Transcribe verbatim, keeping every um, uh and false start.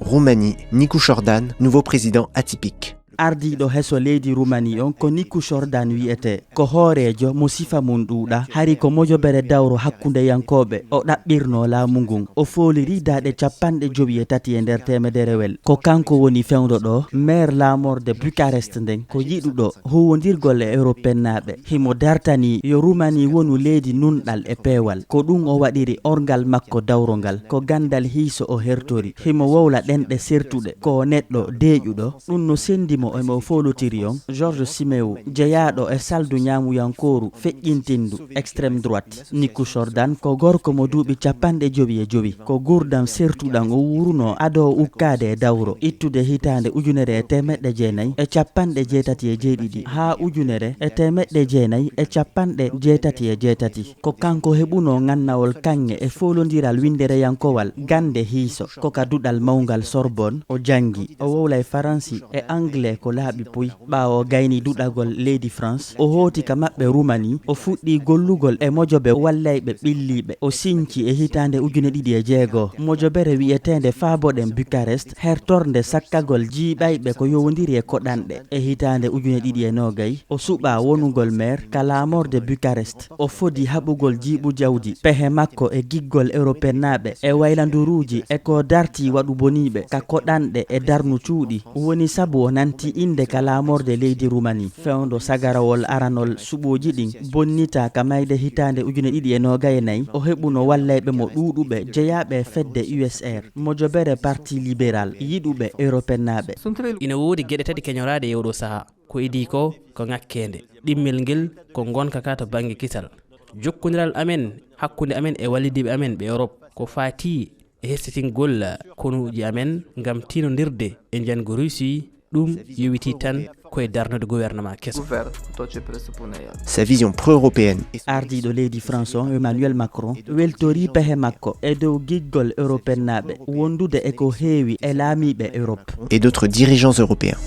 Roumanie, Niku Chordan, nouveau président atypique. Ardiiɗo heso leydi Rumani on ko Niku Chordan wiyetee. Ko hooreejo mo sifa mun ɗuuɗaa, hari ko mojobere dawro hakkundeyankooɓe o ɗaɓɓirnoo laamu ngun. O foolirii daaɗe capanɗe jowi e tati e nder teemederewel. Ko kanko woni fewndo ɗoo, meer laamorde Bucarest nden, ko yiɗuɗo huuwondirgol e Europennaaɓe. Himo dartanii yo Rumani wonu leydi nunɗal e peewal. Ko ɗun o waɗiri orngal makko dawro ngal. Ko ganndal hiiso o hertori. Himo wowla ɗenɗe sertuɗe. Ko o neɗɗo deeƴuɗo. Ɗun no senndi mo e mo foolotiri on, Georges Simeon, jeyaaɗo e saldu ɲaamuyankooru feƴƴintindu, extrême droite. Niku Chordan ko gorko mo duuɓi capanɗe jowi e jowi. Ko gurdam sertuɗam o wuurunoo ado o ukkaade e dawro, ittude hitaande ujunere e teemeɗɗe jeenay e capanɗe jeetati e jeeɗiɗi haa ujunere e teemeɗɗe jeenay e capanɗe jeetati e jeetati. Ko kanko heɓunoo ŋannawol kaŋŋe e foolondiral winndereyankowal gannde hiiso. Ko ka duɗal mawngal Sorbonne o janngi. O wowlay Faransi e Angle ko laaɓi puy. Ɓaawo o gaynii duɗagol leydi France, o hooti ka maɓɓe Rumani. O fuɗɗii gollugol e mojobe wallayɓe ɓilliiɓe. O sinci e hitaande ujune ɗiɗi e jeego mojobere wi'eteende Faaboɗen Bucarest, hertorde sakkagol jiiɓayɓe ko yowondiri e koɗanɗe. E hitaande ujune ɗiɗi e noogay, o suɓaa wonugol meer ka laamorde Bucarest. O fodi haɓugol jiiɓu jawdi. Pehe makko e giggol Europennaaɓe e waylanduruuji e ko dartii waɗu boniiɓe ka koɗanɗe e darnu cuuɗi woni sabu o nanti innde ka laamorde leydi Rumani. Fewndo sagarawol aranol suɓooji ɗin bonnitaa ka mayde hitaande ujune ɗiɗi e noogay e nayi, o heɓuno wallayɓe mo ɗuuɗuɓe jeyaaɓe e fedde U S R, mojobere Parti Libéral, yiɗuɓe Europennaaɓe. Ina woodi geɗe tati keñoraaɗe e oɗo sahaa. Ko idii ko, ko ŋakkeende. Ɗimmel ngel ko ngonka ka to bannge kisal. Jokkondiral amen hakkunde amen e wallidiiɓe amen ɓe Europe ko faati e hessitingol konuuji amen ngam tiinondirde e njangu Russie, ɗum yowitii tan ko e darnude gouvernement keso. Sa vision pro-européenne. Ardiiɗo leydi France on, Emmanuel Macron, weltorii pehe makko e dow giggol Europennaaɓe wondude e ko heewi e laamiiɓe Europe. Et d'autres dirigeants européens.